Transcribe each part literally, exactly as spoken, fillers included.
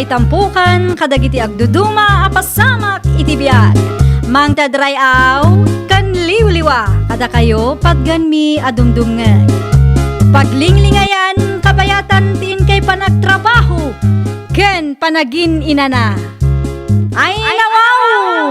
Itampukan kadagiti agduduma a pasamak iti biag. Mangted ray-aw ken liwliwa kadakayo patganmi a dumdumngeg. Paglinglingayan kabayatan ti inkay panagtrabaho ken panagin-inana. Ay, nawaw!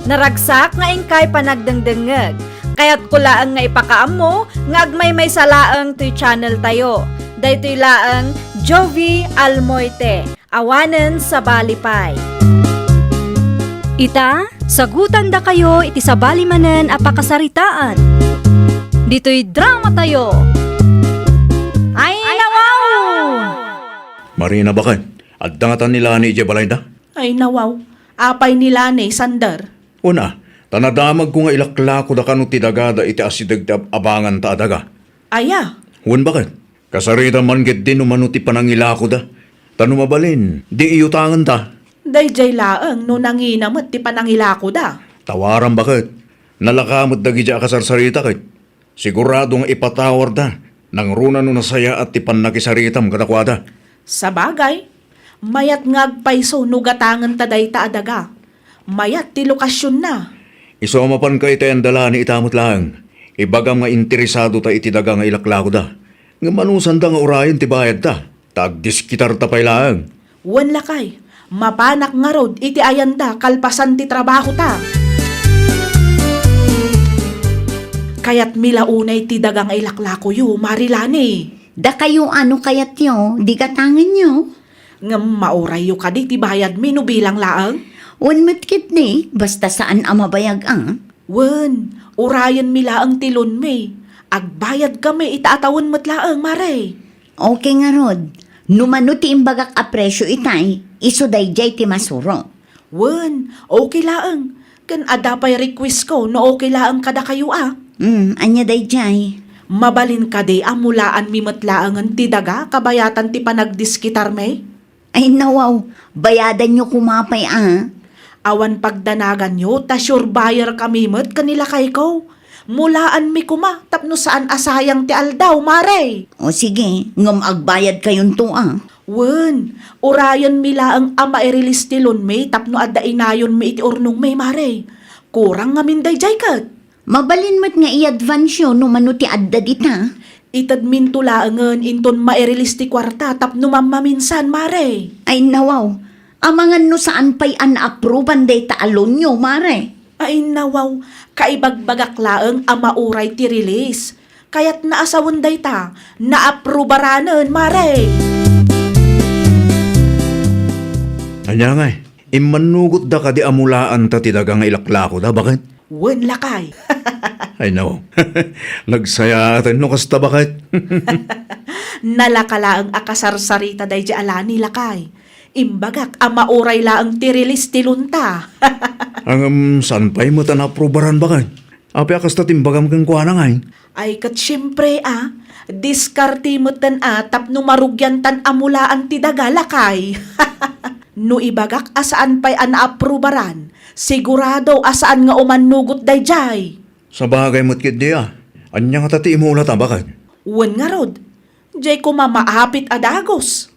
Naragsak nga inkay panagdengdengngeg. Kayatko laeng nga ipakaammo nga agmaymaysa laeng toy channel tayo. Daytoy laeng Jovie Almoite, awanen sabali pay. Ita, sagutandakayo iti sabali manen a pakasaritaan. Ditoy drama tayo. Ay, nawaw! Marina, baket. Adda ngata ni Lani idiay balayda? Ay, nawaw. Apay ni Lani, Sander? Una, ta nadamagko nga ilaklakoda kano ti dagada iti asideg ti ab-abanganta a daga. Aya? Wen, baket. Kasaritam man ketdi no mano ti panangilakoda. Ta no mabalin, di iyutangenta. Daydiay laeng no nangina met ti panangilakoda. Tawaram, baket. Nalaka met dagidi a kasarsarita ket. Sigurado nga ipatawarda, nangruna no nasayaat ti pannakisaritam kadakuada. Sabagay, mayat nga agpayso no gatangenta dayta a daga. Mayat ti lokasionna. Isu a mapanka iti ayan da Lani ita met laeng. Ibagam nga interesadota iti daga nga ilaklakoda. Ngem anusanda nga urayen ti bayadta? Ta agdiskitarta pay laeng. Wen, lakay, mapanak ngarud iti ayanda kalpasan ti trabahota. Kayatmi la unay ti daga nga ilaklakoyo, Mari Lani. Dakayo a no kayatyo, di gatangenyo. Ngem maurayyo kadi ti bayadmi no bilang laeng? Wen met ketdi, basta saan a mabayag a. Wen, urayenmi laeng ti loanmi. Agbayadkami ita a tawen met laeng, Mare. Okay ngarud. No mano ti imbagak a presio itay, isu daydiay ti masuro. Wen, okay laeng. Ken adda pay requestko no okay laeng kadakayo a. Hmm, ania daydiay? Mabalin kadi a mulaanmi met laengen ti daga kabayatan ti panagdiskitarmi? Ay, nawaw, bayadanyo koma pay a. Awan pagdanaganyo, ta sure buyer kami met ken ni lakayko. Mulaanmi koma tapno saan a sayang ti aldaw, Mare. O sige, ngem agbayadkayonto a. Wen, urayenmi laeng a mairilis ti loanmi tapno adda inayonmi iti urnongmi, Mare. Kurang ngamin daydiay ket. Mabalin met nga i-advanceyo no mano ti adda dita. Itedminto laengen inton mairilis ti kuarta tapno mammaminsan, Mare. Ay, nawaw. Amangan no saan pay a naaproban dayta a loanyo, Mare. Ay, nawaw. Kaibagbagak laeng a mauray ti release. Kayatna a sawen dayta, naaprobaranen, Mare. Ania ngay? Immannugotda kadi a mulaanta ti daga nga ilaklakoda, baket? Wen, lakay. Ay, no. Nagsayaat no kasta, baket? Nalaka laeng a kasarsarita daydiay a Lani, lakay. Imbagak a mauray laeng ti release ti loanta. Ngem saan pay met a naaprobaran, baket? Apay a kasta ti imbagam kenkuana ngay? Ay, ket siempre a, diskarte metten a tapno marugiantan a mulaan ti daga, lakay. No ibagak a saan pay a naaprobaran, sigurado a saan nga umannugot daydiay. Sabagay met ketdi a. Ania ngata ti imulata, baket? Wen ngarud, diay koma maapit a dagus.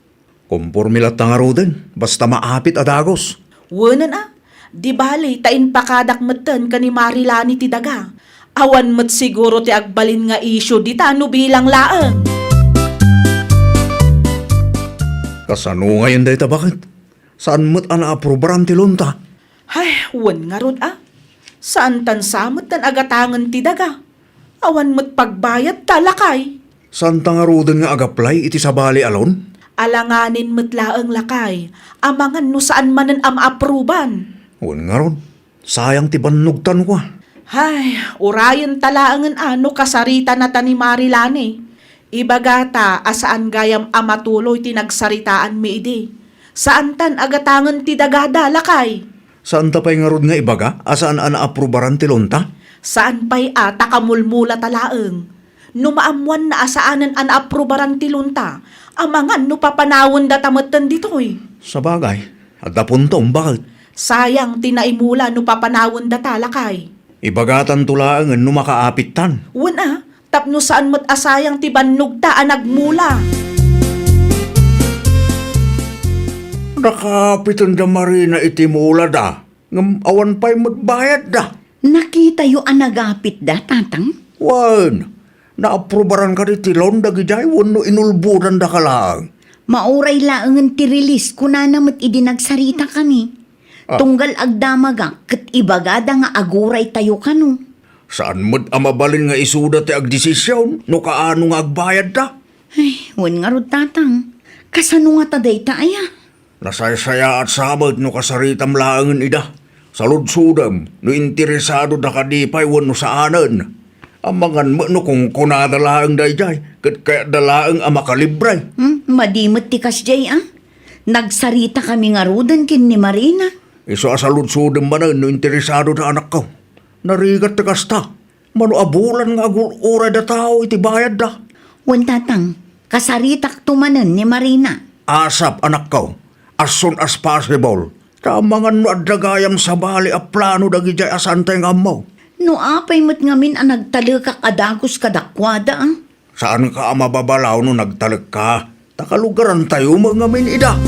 Komporme latta ngaruden, basta maapit a dagus. Wenen a, di bali ta impakadak metten ken ni Mari Lani ti daga. Awan met siguro ti agbalin nga isyu dita no bilang laeng. Kasano ngayen dayta, baket? Saan met a naaprobaran ti loanta? Hay, wen ngarud a. Saantan sa metten a gatangen ti daga. Awan met pagbayadta, lakay. Saanta ngaruden nga agaplay iti sabali a loan? Alanganin met laeng, lakay. Amangan no saan manen a maaproban. Wen ngarud, sayang ti bannogtan kua. Hay, urayenta laengen a no kasaritanata ni Mari Lani. Ibagata a saan gayam a matuloy ti nagsaritaanmi idi. Saantan a gatangen ti dagada, lakay. Saanta pay ngarud nga ibaga a saan a naaprobaran ti loanta? Saan pay a ta kamulmulata laeng. No maammoanna a saanen a naaprobaran ti loanta, amangan no papanawendata metten ditoy. Sabagay, adda puntom, baket? Sayang ti naimula no papanawendata, lakay. Ibagatanto laengen no makaapittan. Wen a, Tapno saan met a sayang ti bannogta a nagmula. Nakaapiten da Marina iti mulada, ngem awan pay met bayadda. Nakitayo a nagapitda, Tatang? Wen, naaprubaran kadi ti loan dagidiay wenno inulbodandaka laeng? Mauray laengen ti release, kunana met idi nagsarita kami. Ah. Tunggal agdamagak ket ibagada nga aguraytayo kano. Saan met a mabalin nga isuda ti agdesision no kaano nga agbayadda? Ay, wen ngarud, Tatang. Kasano ngata dayta aya? Nasaysayaat sa met no kasaritam laengen ida. Saludsodem no interesadoda kadi pay wenno saanen. Amangan met no kunkunada laeng daydiay, ket kayatda laeng a makalibre. Hmm, madi met ti kasdiay, a? Nagsarita kami ngaruden ken ni Marina. Isu a saludsodem manen no interesadoda, anakko. Narigat ti kasta. Mano a bulan nga agur-urayda tao iti bayadda. Wen, Tatang, kasaritakto manen ni Marina. Asap, anakko, as soon as possible. Ta amangan no adda gayam sabali a plano dagidiay a saantay nga ammo. No apay met ngamin a nagtalekak a dagus kadakuada, a? Saanka a mababalaw no nagtalekka, ta kalugarantayo met ngamin ida.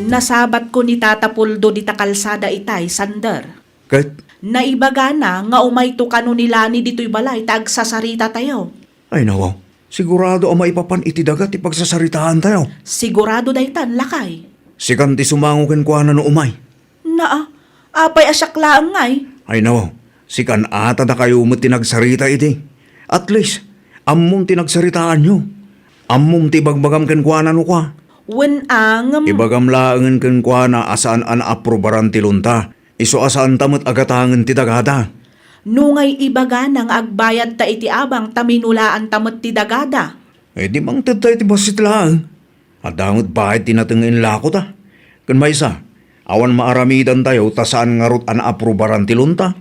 Nasabatko ni Tata Puldo dita kalsada itay, Sander. Ket? Naibagana nga umayto kano ni Lani ditoy balay ta agsasaritatayo. Ay, nawaw. Sigurado a maipapan iti daga ti pagsasaritaantayo. Sigurado daytan, lakay. Sikan ti sumango kenkuana no umay. Naa, apay a siak laeng ngay? Ay, nawaw. Sikan a ta dakayo met ti nagsarita iti. At least, ammom ti nagsaritaanyo. Ammom ti ibagbagam kenkuana no kua. Wen a, ngem. Ibagam laengen kenkuana a saan a naaprubaran ti loanta. Isu a saanta met a gatangen ti dagada. No ngay ibagana nga agbayadta iti abang ta minulaanta met ti dagada. Eh, di mangtedta iti bassit laeng. Adda met bayad ti nateng nga inlakota. Ken maysa, awan maaramidantayo ta saan ngarud a naaprubaran ti loanta.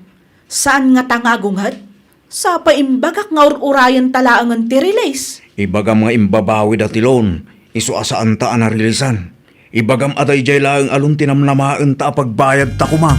Saan ngata nga agunget? Sapay imbagak nga ur-urayenta laengen ti release. Ibagam nga imbabawida ti loan, isu a saanta a narilisan. Ibagam a daydiay laeng a loan ti namnamaenta a pagbayadta koma.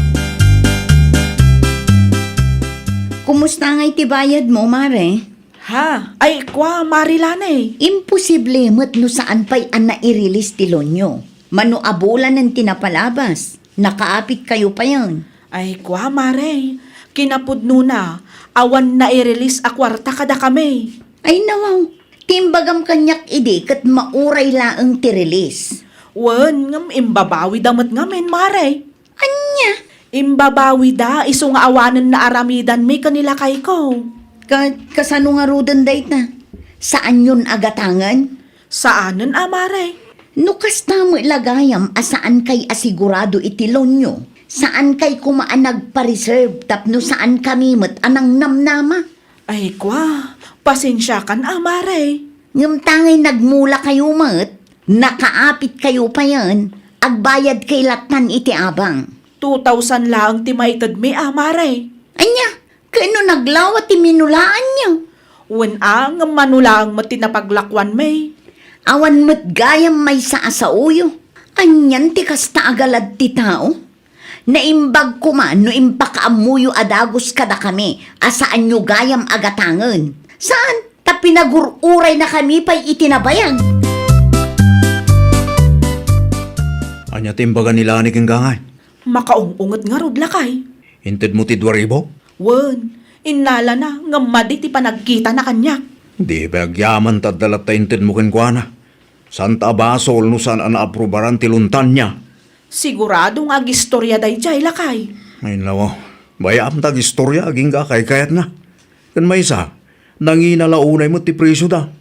Kumusta ngay ti bayadmo, Mare? Ha? Ay, kua, Mare Lani. Imposible met no saan pay a nairilis ti loanyo. Mano a bulanen ti napalabas. Nakaapitkayo payen. Ay, kua, Mare. Kinapudnona, awan nairilis a kuarta kadakami. Ay, nawaw. Ti imbagam kaniak idi ket mauray laeng ti release. Wen, ngem imbabawida met ngamin, Mare. Ania? Imbabawida isu nga awanen naaramidanmi ken ni lakayko. Ka-, kasano ngaruden dayta? Saanyon a gatangen? Saanen a, Mare. No kasta met la gayam a saankay a sigurado iti loanyo, saankay koma a nagpa-reserve tapno saankami met a nangnamnama. Ay, kua, pasensiakan a, Mare. Ngem ta ngay nagmulakayo met, nakaapitkayo payen, agbayadkay lattan iti abang. Two thousand laeng ti maitedmi a, Mare. Ania? Ken no naglawa ti minulaanyo? Wen a, ngem mano laeng met ti napaglakuanmi. Awan met gayam maysa a saoyo. Anian ti kasta a galad ti tao? Naimbag koma no impakaammoyo a dagus kadakami a saanyo gayam a gatangen. Saan? Ta pinagur-uraynakami pay iti nabayag. Ania ti imbaga ni Lani kenka ngay? Makaung-unget ngarud, lakay. Intedmo ti dua ribu? Wen, innalana ngem madi ti panagkitana kaniak. Di pay agyaman ta adda latta intedmo kenkuana. Saanta a basol no saan a naaprubaran ti loanta nia. Sigurado nga agistoria daydiay, lakay. Ay, nawaw. Bay-am ta agistoria agingga a kaykayatna. Ken maysa, nangina la unay met ti presioda.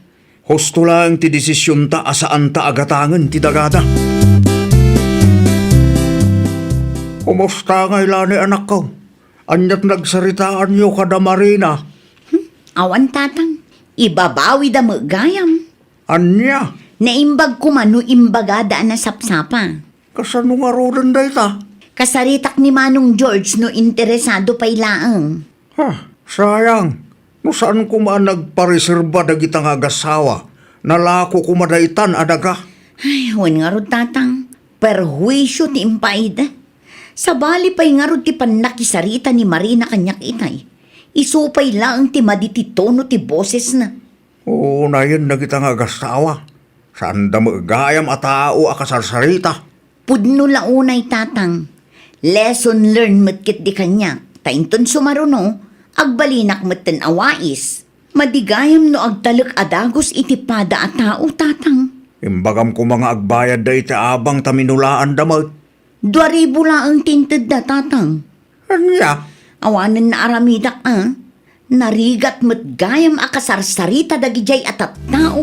Husto laeng ti desisionta a saanta a gatangen ti dagada. Kumusta ngay la ni anakko? Aniat nagsaritaanyo kada Marina? Hmm, awan, Tatang. Ibabawida met gayam. Ania? Naimbag koma no imbagada a nasapsapa. Kasano ngaruden dayta? Kasaritak ni Manong George no interesado pay laeng. Ha, sayang. No saan koma a nagpareserba dagita nga agasawa, nalako koma daytan a daga. Ay, wen ngarud, Tatang. Perhuisio ti impaayda. Sabali pay ngarud ti pannakisarita ni Marina kaniak itay. Isu pay laeng ti madi ti tono ti bosesna. Unayen dagita nga agasawa. Saanda met gayam a tao a kasarsarita. Pudno la unay, Tatang. Lesson learned met ketdi kaniak, ta inton sumaruno, agbalinak metten a wais. Madi gayam no agtalek a dagus iti pada a tao, Tatang. Imbagam koma nga agbayadda iti abang ta minulaanda met. Dua ribu laeng ti intedda, Tatang. Ania? Awanen naaramidak a. Narigat met gayam a kasarsarita dagidiay a tattao.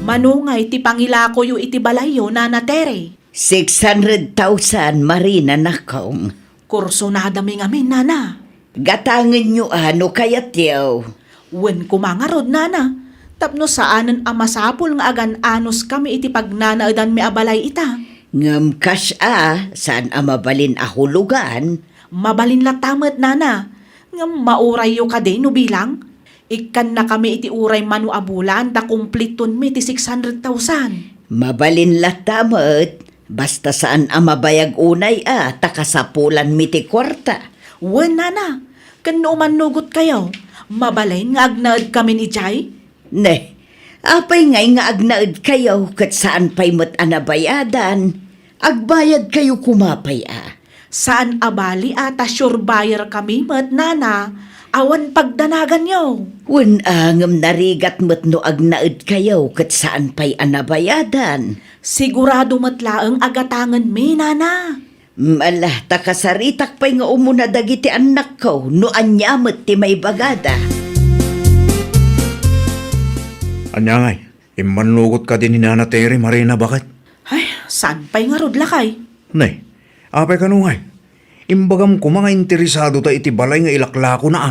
Mano ngay ti pangilakoyo iti balayyo, Nana Tere? Six hundred thousand, Marina, nakong. Kursunadami ngamin, Nana. Gatangenyo a no kayatyo. Wen koma ngarud, Nana, tapno saanen a masapul nga agan-anos kami iti pagnanaedanmi a balay ita. Ngem kas a, saan a mabalin a hulugan? Mabalin latta met, Nana. Ngem maurayyo kadi no bilang? Ikkannakami iti uray mano a bulan ta kumplitonmi ti six hundred thousand. Mabalin latta met, basta saan a mabayag unay a ta kasapulanmi ti kuarta. Wen, Nana, ken no umannugotkayo, mabalin nga agnaedkamin idiay? Ne, apay ngay nga agnaedkayo ket saan pay met a nabayadan? Agbayadkayo koma pay a. Saan a bali a ta sure buyer kami met, Nana, awan pagdanaganyo. Wen a, ngem narigat met no agnaedkayo ket saan pay a nabayadan. Sigurado met laeng a gatangenmi, Nana. Mm, ala, ta kasaritak pay nga umuna dagiti annakko no ania met ti maibagada. Ania ngay? Immannugot kadi ni Nana Tere, Marina, baket? Ay, saan pay ngarud, lakay? Ne, apay kano ngay? Imbagam koma nga interesado ta iti balay nga ilaklakona a.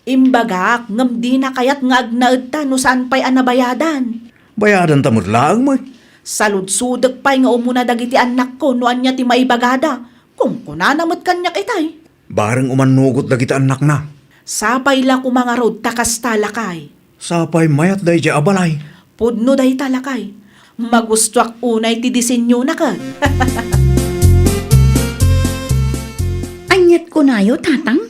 Imbagak, ngem dina kayat nga agnaedta no saan pay a nabayadan. Bayadanta met laeng met. Saludsodek pay nga umuna dagiti annakko no ania ti maibagada. Kunkunana met kaniak itay. Bareng umannugot dagiti annakna. Sapay la koma ngarud ta kasta, lakay. Sapay mayat daydiay a balay. Pudno dayta, lakay. Magustoak unay ti disenyona ket. Aniat kunayo, Tatang?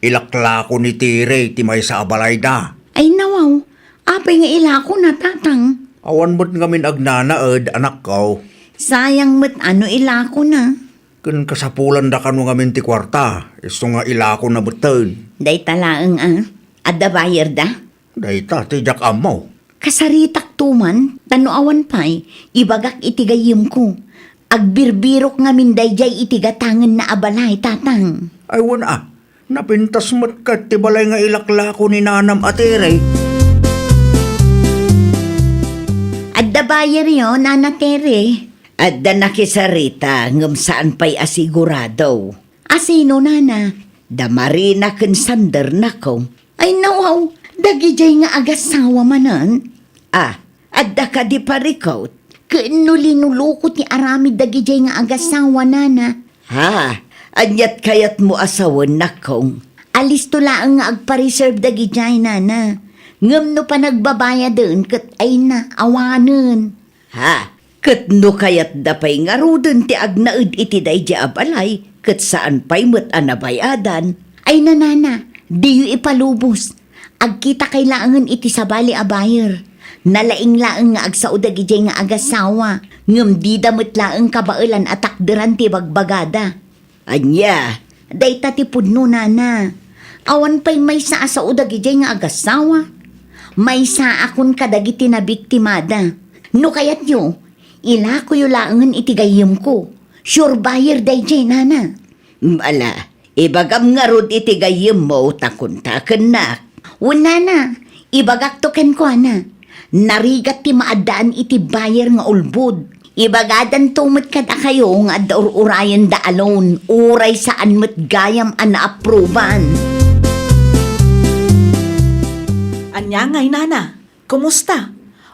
Ilaklako ni Tere ti maysa a balayda. Ay, nawaw. Apay nga ilakona, Tatang? Awan met ngamin agnanaed, anakko. Sayang met a no ilakona. Ken kasapulanda kano ngamin ti kuarta, isu nga ilakona metten. Dayta laeng a, adda bayerda? Dayta ti diak ammo. Kasaritakto man, ta no awan pay, ibagak iti gayyemko. Agbirbirok ngamin daydiay iti gatangenna a balay, Tatang. Ay, wen a, napintas met ket ti balay nga ilaklako ni nanam a Tere. Adda bayeryo, Nana Tere? Adda nakisarita, ngem saan pay a sigurado. A sino, Nana? Da Marina ken Sander, nako. Ay, nawaw, dagidiay nga agasawa manen. Ah, adda kadi parikut? Ken no linuluko ti aramid dagidiay nga agasawa, Nana. Ha? Aniat kayatmo a sawen, nakong? Alisto laeng nga agpa-reserve dagidiay, Nana. Ngem no panagbabayaden ket ay na, awanen. Ha? Ket no kayatda pay ngaruden ti agnaed iti daydiay a balay, ket saan pay met a nabayadan? Ay, Nana, diyo ipalubos. Agkitakay laengen iti sabali a buyer. Nalaing laeng nga agsao dagidiay nga agasawa, ngem dida met laeng kabaelan a takderan ti bagbagada. Ania? Dayta ti pudno, Nana. Awan pay maysa a sao dagidiay nga agasawa. Maysaakon kadagiti nabiktimada. No kayatyo, ilakoyo laengen iti gayyemko. Sure buyer daydiay, Nana. Mm, ala, ibagam ngarud iti gayyemmo ta kuntakennak. Wen, Nana, ibagakto kenkuana. Narigat ti maaddaan iti buyer nga ulbod. Ibagadanto met kadakayo nga adda ur-urayenda a loan, uray saan met gayam a naapruban. Ania ngay, Nana? Kumusta?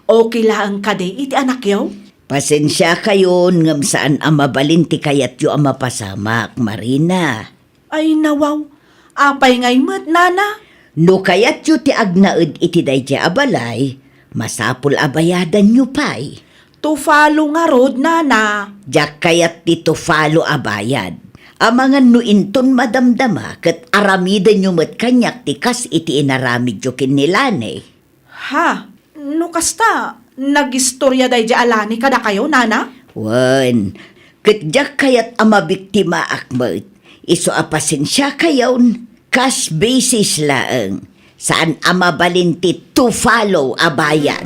Okay laeng kadi iti anakyo? Pasensiakayon ngem saan a mabalin ti kayatyo a mapasamak, Marina. Ay, nawaw. Apay ngay met, Nana? No kayatyo ti agnaed iti daydiay a balay, masapul a bayadanyo pay. Two follow ngarud, nana. Diak kayat ti two follow a bayad. Amangan no inton madamdama ket aramidenyo met kaniak ti kas iti inaramidyo ken ni Lani. Ha? No kasta, nagistoria daydiay a Lani kadakayo, nana? Wen, ket diak kayat a mabiktimaak met. Isu a pasensiakayon, cash basis laeng. Saan a mabalin ti two follow a bayad.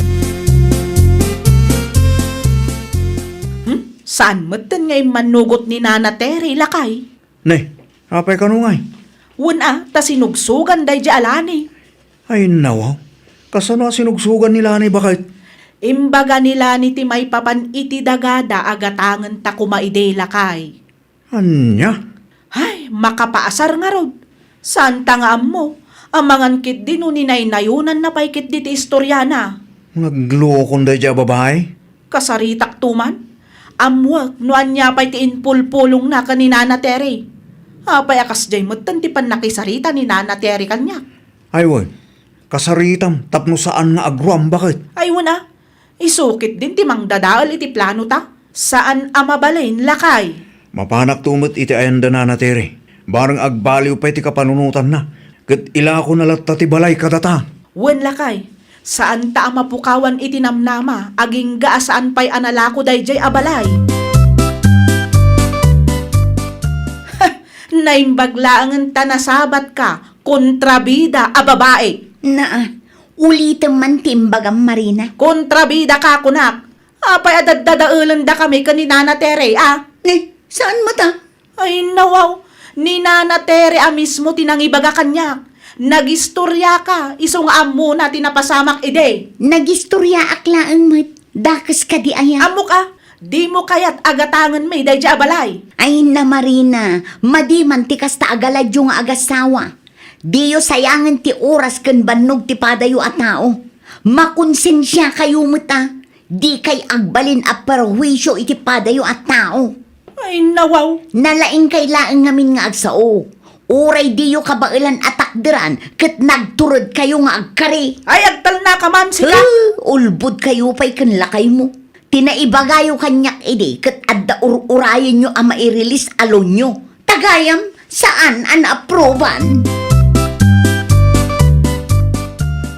Hmm? Saan metten nga immanugot ni Nana Terry, lakay? Ne, apay kano ngay? Wen a, ta sinugsogan daydiay a Lani. Ay, nawaw. Kasano a sinugsogan ni Lani, baket? Imbaga ni Lani ti maipapan iti dagada a gatangen ta koma idi, lakay. Ania? Ay, makapaasar ngarud. Saan ta nga ammo. Amangan ketdi no ninaynayonanna pay ketdi ti istoriana. Naglukon daydiay a babai? Kasaritak to man. Ammoek no ania pay ti impulpulongna ken ni Nana Terry. Apay a kasdiay metten ti pannakisarita ni Nana Terry kaniak? Ay wen, kasaritam tapno saan nga agruam, baket? Ay wen a, isu ketdin ti mangdadael iti planota. Saan a mabalin, lakay. Mapanakto met iti ayan da Nana Terry. Bareng agbaliw pay ti kapanunotanna, ket ilakona latta ti balay kadata. Wen, lakay. Saanta a mapukawan iti namnama, agingga a saan pay a nalako daydiay a balay. Naimbag laengen ta nasabatka, kontrabida a babai. Naa, ulitem man ti imbagam, Marina. Kontrabida ka, kunak. Apay a daddadaelendakami ken ni Nana Terry, a? Eh, saan met a? Ay, nawaw. Ni Nana Terry a mismo ti nangibaga kaniak. Nagistoriaka, isu nga ammona ti napasamak idi. Nagistoriaak laeng met. Dakes kadi aya? Ammok a, dimo kayat a gatangenmi daydiay a balay. Ay, na Marina, madi man ti kasta a galadyo nga agasawa. Diyo sayangen ti oras ken bannog ti padayo a tao. Makonsensiakayo met a. Dikay agbalin a perhuisio iti padayo a tao. Ay, nawaw. Nalaingkay laeng ngamin nga agsao. Uray diyo kabaelan a takderan ket nagturedkayo nga agkari. Ay, agtalnaka man, sika. Eh, ulbodkayo pay ken lakaymo. Ti naibagayo kaniak idi ket adda ur-urayenyo a mairilis a loanyo. Tagayam, saan a naaproban.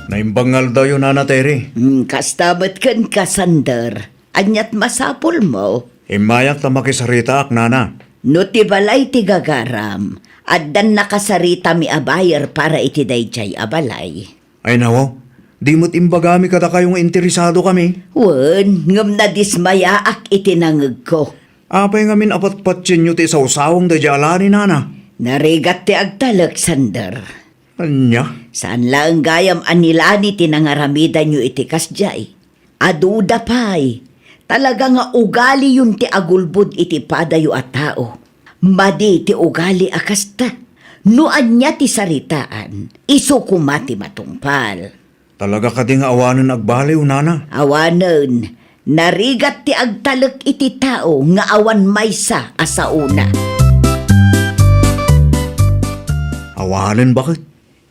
Naimbag nga aldawyo, Nana Terry. Hmm, kasta met ken ka, Sander. Aniat masapulmo? Immayak ta makisaritaak, Nana. No ti balay ti gagaram, addan nakasaritami a buyer para iti daydiay a balay. Ay, nawaw, di met imbagami kadakayo nga interesadokami. Wen, ngem nadismayaak iti nangegko. Apay ngamin a patpatienyo ti isawsawang daydiay a Lani, Nana? Narigat ti agtalek, Sander. Ania? Saan laeng gayam a ni Lani ti nangaramidanyo iti kasdiay. Aduda pay, talaga nga ugaliyon ti agulbod iti padayo a tao. Madi ti ugali a kasta. No ania ti saritaan, isu koma ti matungpal. Talaga kadi nga awanen agbaliw, Nana? Awanen. Narigat ti agtalek iti tao nga awan maysa a saona. Awanen, baket?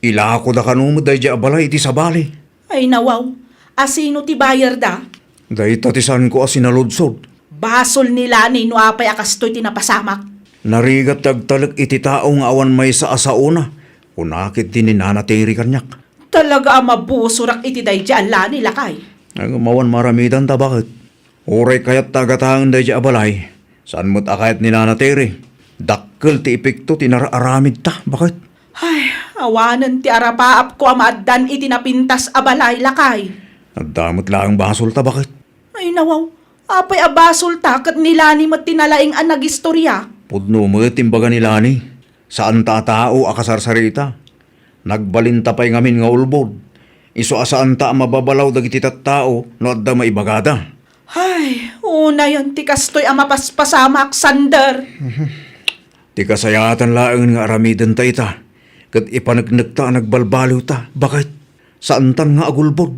Ilakoda kano met daydiay a balay iti sabali. Ay, nawaw. Asino ti buyer da? Dayta ti saanko a sinaludsod. Basol ni Lani no apay a kastoy ti napasamak. Narigat ti agtalek iti tao nga awan maysa a saona, kuna ketdi ni Nana Terry kaniak. Talaga a mabusorak iti daydiay a Lani, lakay. Ay, ngem awan maramidanta, baket? Uray kayat ta gatangen daydiay a balay, saan met a kayat ni Nana Terry. Dakkel ti epekto ti nararamidta, baket? Ay, awanen ti arapaapko a maaddan iti napintas a balay, lakay. Adda met laeng basolta, baket? Ay, nawaw. Apay a basolta ket ni Lani met ti nalaing a nagistoria? Pudno met ti imbaga ni Lani. Saanta a tao a kasarsarita. Nagbalinta pay ngamin nga ulbod. Isu a saanta a mababalaw dagiti tattao no adda maibagada. Ay, unayen ti kastoy a mapaspasamak, Sander. Ti kasayaatan laeng nga aramidenta ita, ket ipaneknekta a nagbalbaliwta, baket? Saantan nga agulbod.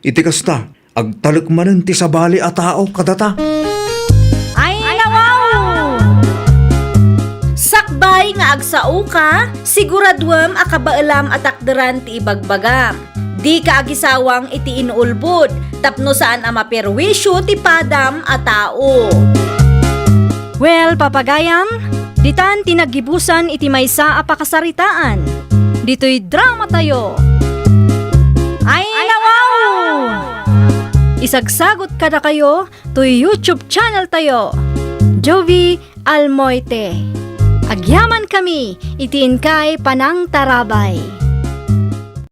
Iti kasta, agtalek manen ti sabali a tao kadata. Ay, nawaw! Sakbay nga agsaoka, siguraduem a kabaelam a takderan ti ibagbagam. Dika agisawang iti inulbod tapno saan a maperwisyo ti padam a tao. Well, papagayam, ditan ti naggibusan iti maysa a pakasaritaan. Ditoy drama tayo. Ay, nawaw! Isagsagot kadakayo toy YouTube channel tayo, Jovie Almoite. Agyaman kami iti inkay panangtarabay.